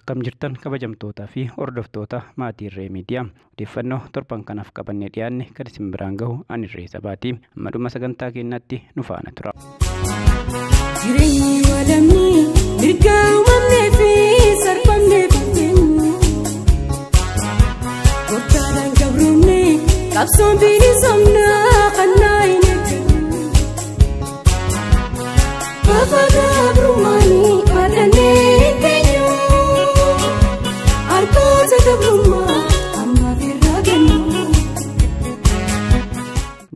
Akkam jirtan kabajamtootaa fi hordoftoota maatii Irree Miidiyaa. Odeeffannoo torban kanaaf qabannee dhiyaanne kan isin biraan gahu ani Irree Sabaati. Amma dhuma sagantaa keenyaatti nu faana tura. Jireenyi walamni mirga uumamnee fi sarbamnee fakkeenyu. Gooftaadhaan gabroomne qabsoon bilisummaa kan naa hin eeggannu. Gaafa gabrummaanii baadhannee hin teenyu. Harkoota gabrummaa ammaaf irraa gannu.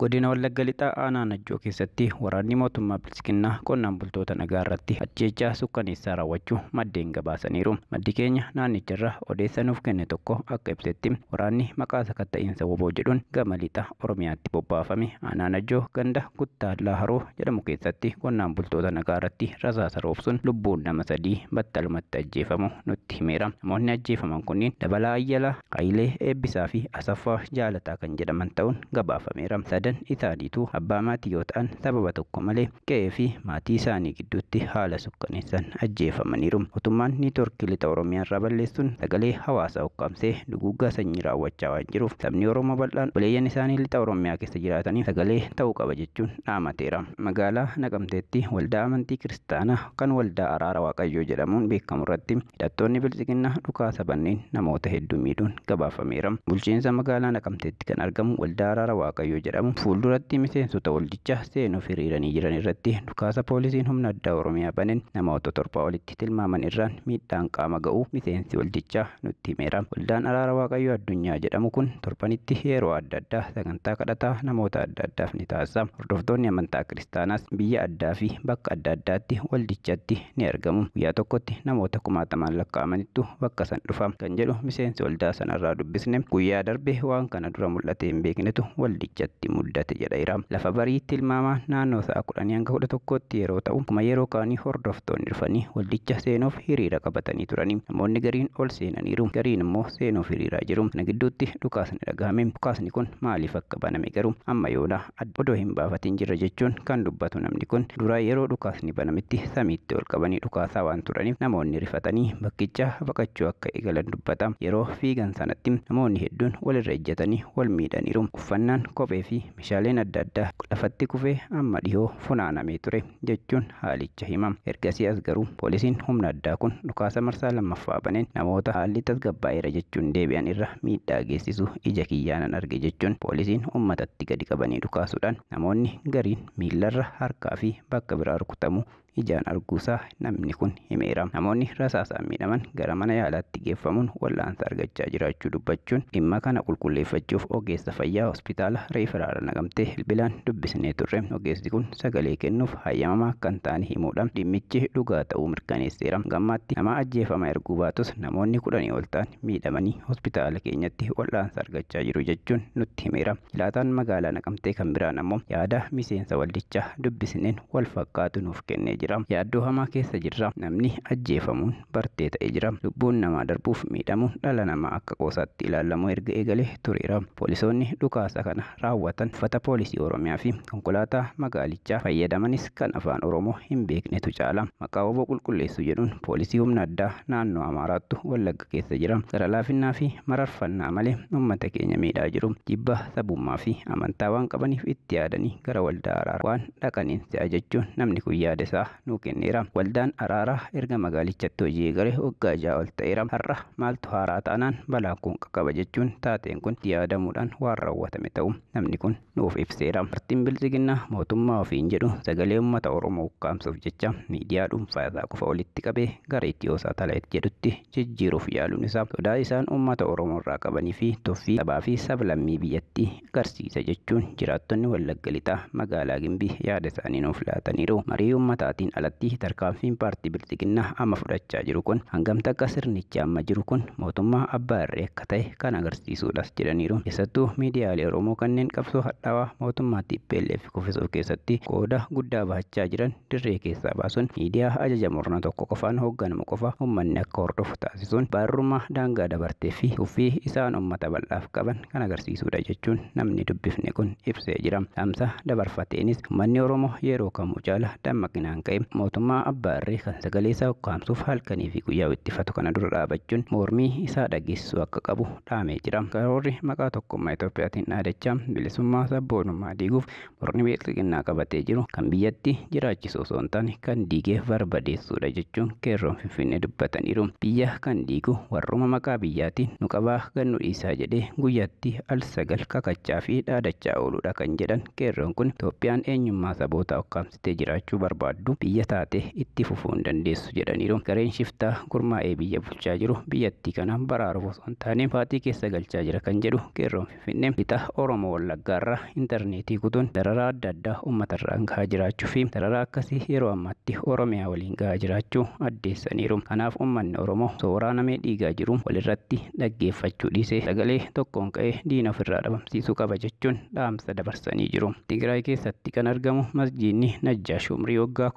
Godina Wallagga Lixaa Aanaa Najjoo keessatti waraanni mootummaa Bilxiginnaa qonnaan bultoota nagaa irratti ajjeechaa sukkaneessaa raawwachuu maddeen gabaasaniiru. Maddi keenya naannicharraa odeessa nuuf kenne tokko akka ibsetti waraanni maqaa sakatta'iinsa WBO jedhuun gama lixa Oromiyaatti bobbaafame Aanaa Najjoo ganda Guttaallaa Haroo jedhamu keessatti qonnaan bultoota nagaa irratti rasaasa roobsuun lubbuun nama 3 battalumatti ajjeefamu nutti himeera. Namoonni ajjeefaman kunneen Dabalaa Ayyalaa, Hayilee Eebbisaa fi Asaffaa Jaalataa kan jedhaman ta'uun gabaafameera. Sadan isaaniitu abbaa maatii yoo ta'an sababa tokko malee qe'ee fi maatii isaanii gidduutti haala sukkaneessan ajjeefamaniiru. Mootummaan niitoorkii lixa Oromiyaa irraa balleessuun sagalee hawaasaa ukkaamsee duguuggaa sanyii raawwachaa waan jiruuf sabni Oromoo bal'aan buleeyyan isaanii lixa Oromiyaa keessa jiraataniif sagalee ta'uu qaba jechuun dhaamateera. Magaalaa Naqamteetti waldaa amantii kiristaanaa kan waldaa Araara Waaqayyoo jedhamuun beekamu irratti hidhattoonni Bilxiginnaa dhukaasa banneen namoota hedduu miidhuun gabaafameera. Bulchiinsa magaalaa Naqamteetti kan argamu waldaa Araara Waaqayyoo jedhamu fuulduratti miseensota waldichaa seenuuf hiriiranii jiran irratti dhukaasa poolisiin humna addaa Oromiyaa baneen namoota 7 olitti tilmaaman irraan miidhaan qaama ga'uu miseensi waldichaa nutti himeera. Waldaan Araara Waaqayyoo Addunyaa jedhamu kun torbanitti yeroo adda addaa sagantaa kadhataa namoota adda addaaf ni taasisa. Hordoftoonni amantaa kiristaanaas biyya addaa fi bakka adda addaatti waldichatti ni argamu. Guyyaa tokkotti namoota kumaatamaan lakkaa'amanittu bakka san dhufa kan jedhu miseensi waldaa sanarraa dubbisne guyyaa darbe waan kana dura mul'ate hin beeknetu waldichatti muddate jedheera. Lafa barii tilmaamaa naannoo sa'a 10 hanga 11tti yeroo ta'u akkuma yeroo kaanii hordoftoonni dhufanii waldicha seenuuf hiriira qabatanii turani. Namoonni gariin ol seenaniiru, gariin immoo seenuuf hiriiraa jiru. Kana gidduutti dhukaasni dhagahame. Dhukaasni kun maaliif akka baname garuu amma yoona odoo hin baafatin jirra jechuun kan dubbatu namni kun dura yeroo dhukaasni banametti samiitti ol qabanii dhukaasaa waan turaniif namoonni rifatanii bakkicha baqachuu akka eegalan dubbata. Yeroo fiigan sanatti namoonni hedduun walirra ejjetanii wal miidhaniiru. Uffannaan kophee fi meeshaaleen adda addaa lafatti kufee amma dhihoo funaanamee ture jechuun haalicha hima. Ergasii as garuu poolisiin humna addaa kun dhukaasa marsaa lammaffaa baneen namoota haalli tasgabbaa'eera jechuun deebi'an irra miidhaa geessisu ija kiyyaanan arge jechuun poolisiin uummatatti gadi qabanii dhukaasuudhaan namoonni gariin miillarra harkaa fi bakka biraa rukutamu ijaan arguusaa namni kun himeera. Namoonni rasaasaan miidhaman gara mana yaalaatti geeffamuun wal'aansa argachaa jiraachuu dubbachuun dhimma kana qulqulleeffachuuf ogeessa fayyaa hospitaala Reeferaala Naqamtee bilbilaan dubbisnee turre. Ogeessi kun sagalee kennuuf hayyamamaa kan ta'an himuudhaan dhimmichi dhugaa ta'uu mirkaneesseera. Gammaatti nama ajjeefama erguu baatus namoonni 10 ol ta'an miidhamanii hospitaala keenyatti wal'aansa argachaa jiru jechuun nutti himeera. Jiraataan magaalaa Naqamtee kan biraan ammoo yaada miseensa waldichaa dubbisneen wal fakkaatu nuuf kennee jira. Yaaddoo hamaa keessa jirra. Namni ajjeefamuun bartee ta'ee jira. Lubbuun namaa darbuuf miidhamuun dhala namaa akka qoosaatti ilaalamu erga eegalee tureera. Poolisoonni dhukaasa kana raawwatan uffata poolisii Oromiyaa fi konkolaataa magaalichaa fayyadamanis kan afaan Oromoo hin beeknetu caala. Maqaa WBO qulqulleessuu jedhuun poolisii humna addaa naannoo Amaaraattu Wallagga keessa jira. Gara laafinnaa fi mararfannaa malee uummata keenya miidhaa jiru. Jibba sabummaa fi amantaa waan qabaniif itti yaadanii gara waldaa araaraa waan dhaqaniin si'a jechuun namni kun yaada isaa nuu kenneera. Waldaan araaraa erga magaalichatti hojii eegale waggaa 6 ol ta'eera. Har'a maaltu haaraa taanaan balaan kun qaqqaba jechuun taateen kun itti yaadamuudhaan waan raawwatame ta'u namni kun nuuf ibseera. Paartiin Bilxiginnaa mootummaa ofiin jedhu sagalee uummata Oromoo ukkaamsuuf jecha miidiyaa dhuunfaa isaa qofa walitti qabee gara Itiyoo Saatalaayit jedhutti jijjiiruuf yaaluun isaa sodaa isaan uummata Oromoo irraa qabanii fi tuffii sabaa fi sablammii biyyattii agarsiisa jechuun jiraattonni Wallagga Lixaa magaalaa Gimbii yaada isaanii nuuf laataniiru. Marii uummataatiin alatti tarkaanfiin paartii Bilxiginnaa amma fudhachaa jiru kun hangam takka sirnichi amma jiru kun mootummaa abbaa irree akka ta'e kan agarsiisuudhas jedhaniiru. Keessattuu miidiyaalee Oromoo kanneen qabsoo hadhaawaa mootummaa TPLF kuffisuuf keessatti qooda guddaa bahachaa jiran dirree keessaa baasuun miidiyaa ajaja murna tokko qofaan hoogganamu qofa uummanni akka hordofu taasisuun baarrummaa daangaa dabartee fi tuffii isaan uummata bal'aaf qaban kan agarsiisuudha jechuun namni dubbifne kun ibsee jira. Dhaamsa dabarfateenis uummanni Oromoo yeroo kamuu caala dammaqinaan ka'e mootummaa abbaa irree kan sagalee isaa ukkaamsuuf halkanii fi guyyaa ittifatu kana dura dhaabachuun mormii isaa dhageessisuu akka qabu dhaamee jira. Karoorri maqaa tokkummaa Itoophiyaatiin dhaadachaa bilisummaa sabboonummaa diiguuf murni bilxiginnaa qabatee jiru kan biyyatti jiraachisu osoo hin taane kan diigee barbadeessuudha jechuun qeerroon Finfinnee dubbataniiru. Biyya kan diigu warruma maqaa biyyaatiin nu qabaa gan nu dhiisaa jedhee guyyaatti al 9 kakachaa fi dhaadachaa ooludha kan jedhan qeerroon kun Itoophiyaan eenyummaa saboota ukkaamsitee jiraachuu barbaaddu biyya taate itti fufuu hin dandeessu jedhaniiru. Gareen shiftaa gurmaa'ee biyya bulchaa jiru biyyattii kana baraaruuf osoo hin taane faaxii keessa galchaa jira kan jedhu qeerroon Finfinnee lixa Oromoo Wallaggaarraa intarneetii kutuun dararaa adda addaa uummatarraan gahaa jiraachuu fi dararaa akkasii yeroo ammaatti Oromiyaa waliin gahaa jiraachuu addeessaniiru. Kanaaf uummanni Oromoo osoo waraanamee dhiigaa jiru walirratti dhaggeeffachuu dhiisee sagalee tokkoon ka'ee diina ofirraa dhabamsiisuu qaba jechuun dhaamsa dabarsanii jiru. Tigraay keessatti kan argamu masjiidni Najjaash umrii waggaa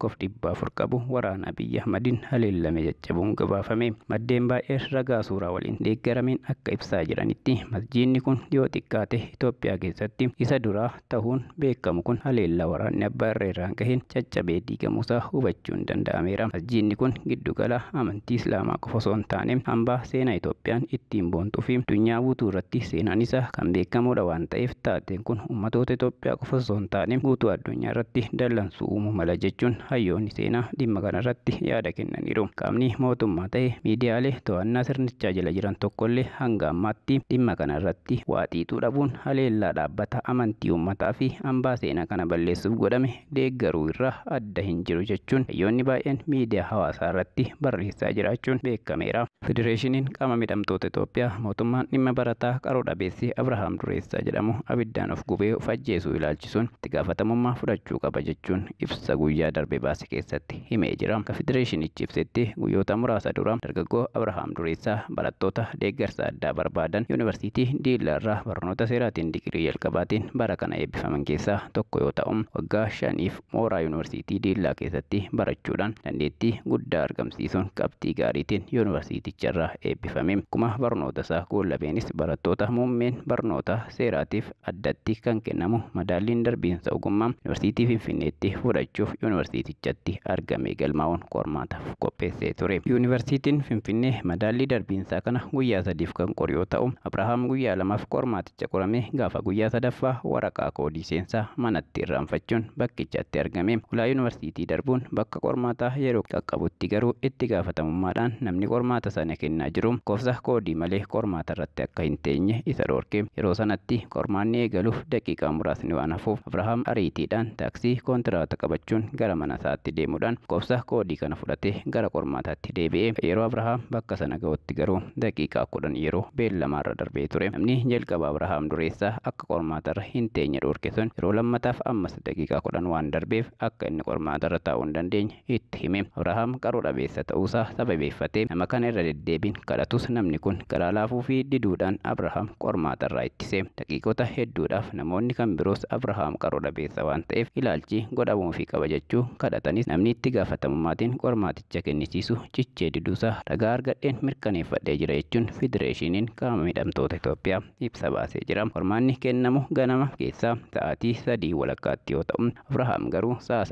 1400 qabu waraana Abiyyi Ahmadiin haleellame caccabuun gabaafame. Maddeen baay'een ragaa suuraa waliin deeggarameen akka ibsaa jiranitti masjiidni kun yoo xiqqaate Itoophiyaa keessatti isa duraa ta'uun beekamu kun haleellaa waraanni abbaa irree irraan gaheen caccabee diigamuusaa hubachuun danda'ameera. Masjiidni kun giddugala amantii Islaamaa qofa osoo hin taane hambaa seenaa Itoophiyaan ittiin boontuu fi addunyaa guutuu irratti seenaan isaa kan beekamudha waan ta'eef taateen kun uummatoota Itoophiyaa qofa osoo hin taane guutuu addunyaa irratti dallansuu uumuu mala jechuun hayyoonni seenaa dhimma kanarratti yaada kennaniiru. Qaamni mootummaa ta'e miidiyaalee to'annaa sirnichaa jala jiran tokkollee hanga ammaatti dhimma kanarratti waa xiixuu dhabuun haleellaa dhaabbata amantii uummataa fi hambaa seenaa kana balleessuuf godhame deeggaruu irraa adda hin jiru jechuun hayyoonni baay'een miidiyaa hawaasaa irratti barreessaa jiraachuun beekameera. Federeeshiniin qaama miidhamtoota Itoophiyaa mootummaan dhimma barataa qaroo dhabeessi Abrahaam Dureessaa jedhamu abiddaan of gubee of ajjeesuu ilaalchisuun itti gaafatamummaa fudhachuu qaba jechuun ibsa guyyaa darbe baase keessatti himee jira. Akka federeeshinichi ibsetti guyyoota muraasa dura dargaggoo Abrahaam Dureessaa barattoota deeggarsa addaa barbaadan yuunivarsiitii Diillaa irraa barnoota seeraatiin digirii jalqabaatiin bara kana eebbifaman keessaa tokko yoo ta'u waggaa 5 mooraa yuunivarsiitii Diillaa keessatti barachuudhaan dandeettii guddaa argamsiisuun qabxii gaariitiin yuunivarsiiticha irraa eebbifame. Akkuma barnoota isaa kuullabeenis barattoota muummeen barnoota seeraatiif addatti kan kennamu madaalliin darbiinsa ogummaa yuunivarsiitii Finfinneetti fudhachuuf yuunivarsiitichatti argame galmaa'uun qormaataaf qopheessee ture. Yuunivarsiitiin Finfinnee madaallii darbiinsaa kana guyyaa 3 kan qoru yoo ta'u Abrahaam guyyaa 2 qormaaticha qorame gaafa guyyaa 3ffaa waraqaa koodii seensaa manatti irraanfachuun bakkichatti argame. Ulaa yuunivarsiitii darbuun bakka qormaataa yeroo qaqqabutti garuu itti gaafatamummaadhaan namni qormaata sana kennaa jiru lakkoofsa koodii malee qormaata irratti akka hin teenye isa dhorke. Yeroo sanatti qormaanni eegaluuf daqiiqaa muraasni waan hafuuf Abrahaam ariitiidhaan taaksii kontiraata qabachuun gara mana isaatti deemuudhaan lakkoofsa koodii kana fudhatee gara qormaataatti deebi'e. Yeroo Abrahaam bakka sana ga'utti garuu daqiiqaa 10 yeroo beellamaarra darbee ture. Namni jalqaba Abrahaam Dureessaa akka qormaatarra hin teenye dhorke sun yeroo lammataaf ammas daqiiqaa 10 waan darbeef akka inni qormaatarra taa'uu hin dandeenye itti hime. Abrahaam qaroo dhabeessa ta'uusaa sababeeffatee nama kana irra deddeebiin kadhatus namni kun garaa laafuu fi diduudhaan Abrahaam qormaatarraa ittise. Daqiiqota hedduudhaaf namoonni kan biroos Abrahaam qaroo dhabeessa waan ta'eef ilaalchi godhamuufii qaba jechuu kadhatanis namni itti gaafatamummaatiin qormaaticha kennisiisu cichee diduusaa ragaa argadheen mirkaneeffadhee jira jechuun federeeshiniin qaama miidhamtoota Itoophiyaa ibsa baasee jira. Qormaanni kennamu ganama keessaa sa'aatii 3:15 yoo ta'u Abrahaam garuu sa'a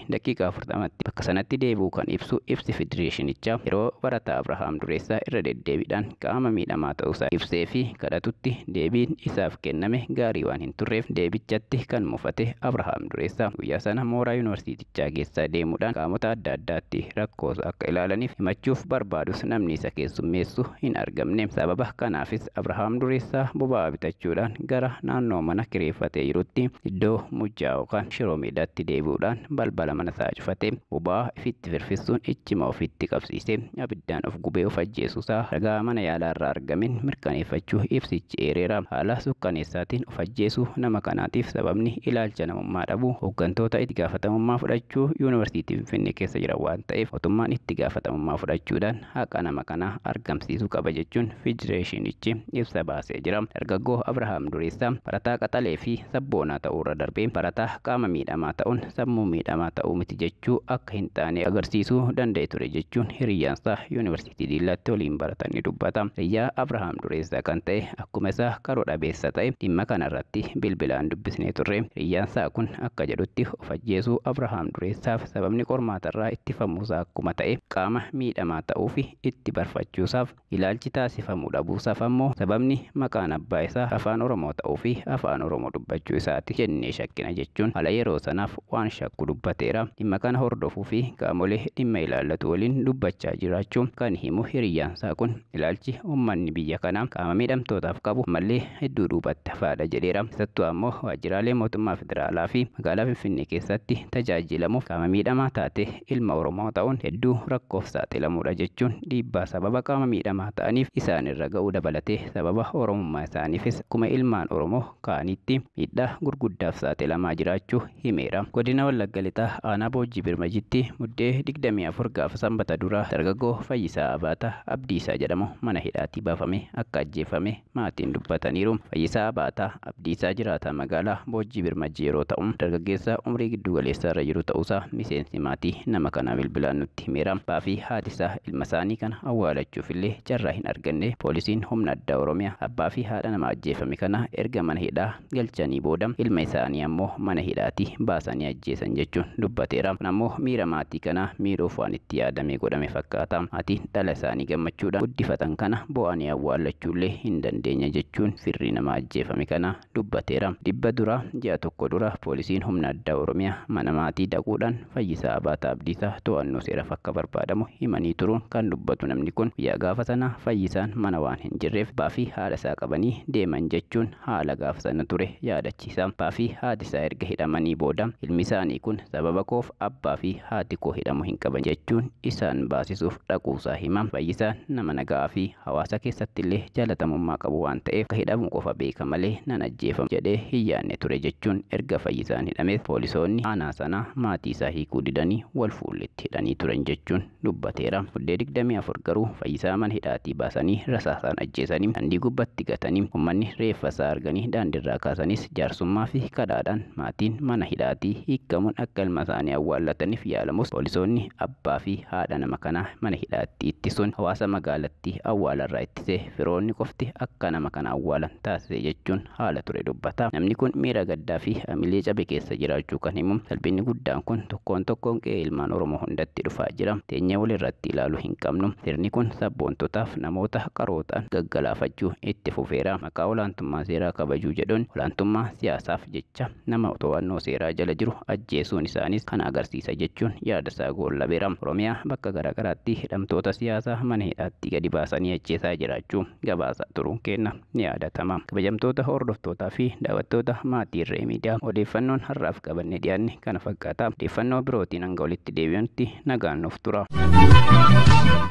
3:40 bakka sanatti deebi'uu kan ibsu ibsi federeeshinichaa yeroo barataa Abrahaam Dureessaa irra deddeebiidhaan qaama miidhamaa ta'uusaa ibsee fi kadhatutti deebiin isaaf kenname gaarii waan hin turreef deebichatti kan mufate Abrahaam Dureessaa guyyaa sana mooraa yuunivarsiitichaa keessa deemuudhaan qaamota adda addaatti rakkoosa akka ilaalaniif himachuuf barbaadus namni isa keessummeessu hin argamne. Sababa kanaafis Abrahaam Dureessaa boba'aa bitachuudhaan gara naannoo mana kireeffatee jirutti iddoo mujjaa yookaan shiroo meedaatti deebi'uudhaan balbala mana isaa cufate boba'aa ifitti firfisuun ichima ofitti qabsiise abiddaan of gubee of ajjeesuusaa ragaa mana yaalaa irraa argameen mirkaneeffachuu ibsichi eereera. Haala sukkaneessaatiin of ajjeesuu nama kanaatiif sababni ilaalcha namummaa dhabuu hooggantoota itti gaafatamummaa fudhachuu yuunivarsiitii Finfinnee keessa jiran waan ta'eef mootummaan itti gaafatamummaa fudhachuudhaan haqa nama kanaa argamsiisuu qaba jechuun federeeshinichi ibsa baasee jira. Dargaggoo Abrahaam Dureessaa barataa qaxalee fi sabboonaa ta'uurra darbee barataa qaama miidhamaa ta'uun sammuu miidhamaa ta'uu miti jechuu akka hin taane agarsiisuu danda'e ture jechuun hiriyyaansaa yuunivarsiitii Diillaatti waliin baratan ni dubbata. Hiriyyaa Abrahaam Dureessaa kan ta'e akkuma isaa qaroo dhabeessa ta'e dhimma kanarratti bilbilaan dubbisnee turre. Hiriyyaansaa kun akka jedhutti of ajjeesuu Abrahaam dureessaaf sababni qormaatarraa ittifamuusaa akkuma ta'e qaama miidhamaa ta'uu fi itti barfachuusaaf ilaalchi taasifamuu dhabuusaaf ammoo sababni maqaan abbaa isaa afaan Oromoo ta'uu fi afaan Oromoo dubbachuu isaati jennee shakkina jechuun haala yeroo sanaaf waan shakku dubbateera. Dhimma kana hordofuu fi qaamolee dhimma ilaallatu waliin dubbachaa jiraachuu kan himu hiriyyaansaa kun ilaalchi uummanni biyya kanaa qaama miidhamtootaaf qabu mallee hedduu duubatti hafaadha jedheera. Keessattuu ammoo waajjiraalee mootummaa federaalaa fi magaalaa Finfinnee keessatti tajaajilamuuf qaama miidhamaa taate ilma Oromoo ta'uun hedduu rakkoof saaxilamuudha jechuun dhiibbaa sababa qaama miidhamaa ta'aniif isaan irra ga'uu dabalatee sababa Oromummaa isaaniifis akkuma ilmaan Oromoo kaanitti miidhaa gurguddaaf saaxilamaa jiraachuu himeera. Godina Wallagga Lixaa aanaa Boojjii Birmajitti Muddee 24 gaafa sanbata duraa dargaggoo Fayyisaa Abaataa Abdiisaa jedhamu mana hidhaatii baafame akka ajjeefame maatiin dubbataniiru. Fayyisaa Abaataa Abdiisaa jiraataa magaalaa Boojjii Birmajii yeroo ta'u dargaggeessa umrii giddu galeessaa irra jiru ta'uusaa miseensi maatii nama kanaa bilbilaan nutti himeera. Abbaa fi haati isaa ilma isaanii kana awwaalachuuf illee carraa hin arganne. Poolisiin humna addaa Oromiyaa abbaa fi haadha nama ajjeefame kana erga mana hidhaa galchanii booda ilma isaanii ammoo mana hidhaatii baasanii ajjeesan jechuun dubbateera. Kun ammoo miira maatii kanaa miidhuuf waan itti yaadamee godhame fakkaata. Maatiin dhala isaanii gammachuudhaan guddifatan kana bo'anii awwaallachuullee hin dandeenye jechuun firri nama ajjeefame kana dubbateera. Dhibba dura ji'a tokko dura poolisiin humna addaa Oromiyaa mana maatii dhaquudhaan Fayyisaa Abaataa Abdiisaa to'annoo seeraaf akka barbaadamu himanii turuun kan dubbatu namni kun guyyaa gaafa sana Fayyisaan mana waan hin jirreef abbaa fi haadha isaa qabanii deeman jechuun haala gaafa sana ture yaadachiisa. Abbaa fi haati isaa erga hidhamanii booda ilmi isaanii kun sababa koof abbaa fi haati koo hidhamu hin qaban jechuun isaan baasisuuf dhaquusaa hima. Fayyisaan nama nagaa fi hawaasa keessatti illee jaalatamummaa qabu waan ta'eef akka hidhamu qofa beeka malee nan ajjeefama jedhee hin yaadne ture jechuun erga Fayyisaan hidhameef poolisoonni aanaa sanaa maatii isaa hiikuu didanii wal fuulletti hidhanii turan jechuun dubbateera. Muddee 24 garuu Fayyisaa mana hidhaatii baasanii rasaasaan ajjeesanii daandii gubbatti gatanii uummanni reeffa isaa arganii daandiirraa kaasanis jaarsummaa fi kadhaadhaan maatiin mana hidhaatii hiikamuun akka ilma isaanii awwaallataniif yaalamus poolisoonni abbaa fi haadha nama kanaa mana hidhaatti ittisuun hawaasa magaalattii awwaalarraa ittisee firoonni qofti akka nama kana awwaalan taasise jechuun haala ture dubbata. Namni kun miira gaddaa fi hamilee cabe keessa jiraachuu kan himu salphinni guddaan kun tokkoon tokkoon qe'ee ilmaan Oromoo hundatti dhufaa jira. Teenyee walirratti ilaaluu hin qabnu. Sirni kun sabboontotaaf namoota qarootaan gaggalaafachuu itti fufeera. Maqaa olaantummaa seeraa kabajuu jedhuun olaantummaa siyaasaaf jecha nama to'annoo seeraa jala jiru ajjeesuun isaanis kana agarsiisa jechuun yaada isaa goollabeera. Oromiyaa bakka garaagaraatti hidhamtoota siyaasaa mana hidhaatti gadi baasanii ajjeesaa jiraachuu gabaasa turuun kenna ni yaadatama. Kabajamtoota hordoftootaa fi daawwattoota maatii Irree Miidiyaa odeeffannoon har'aaf qabannee dhiyaanne kana fakkaata. Odeeffannoo birootiin hanga walitti deebi'utti nagaan nuuf tura.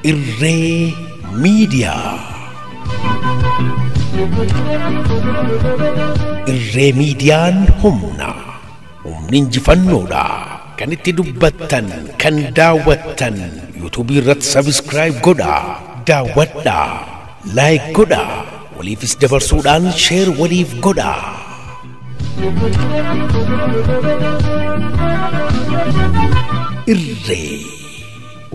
Irree Miidiyaa. Irree Miidiyaan humna. Humni injifannoodha. Kan itti dubbattan, kan daawwattan, yuutuubii irratti sabiskiraayib godhaa, daawwadhaa, laayik godhaa, waliifis dabarsuudhaan sheer waliif godhaa. Irree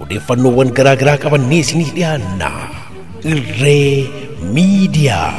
odeeffannoowwan garaa garaa qabannee isinii dhiyaanna. Irree Miidiyaa.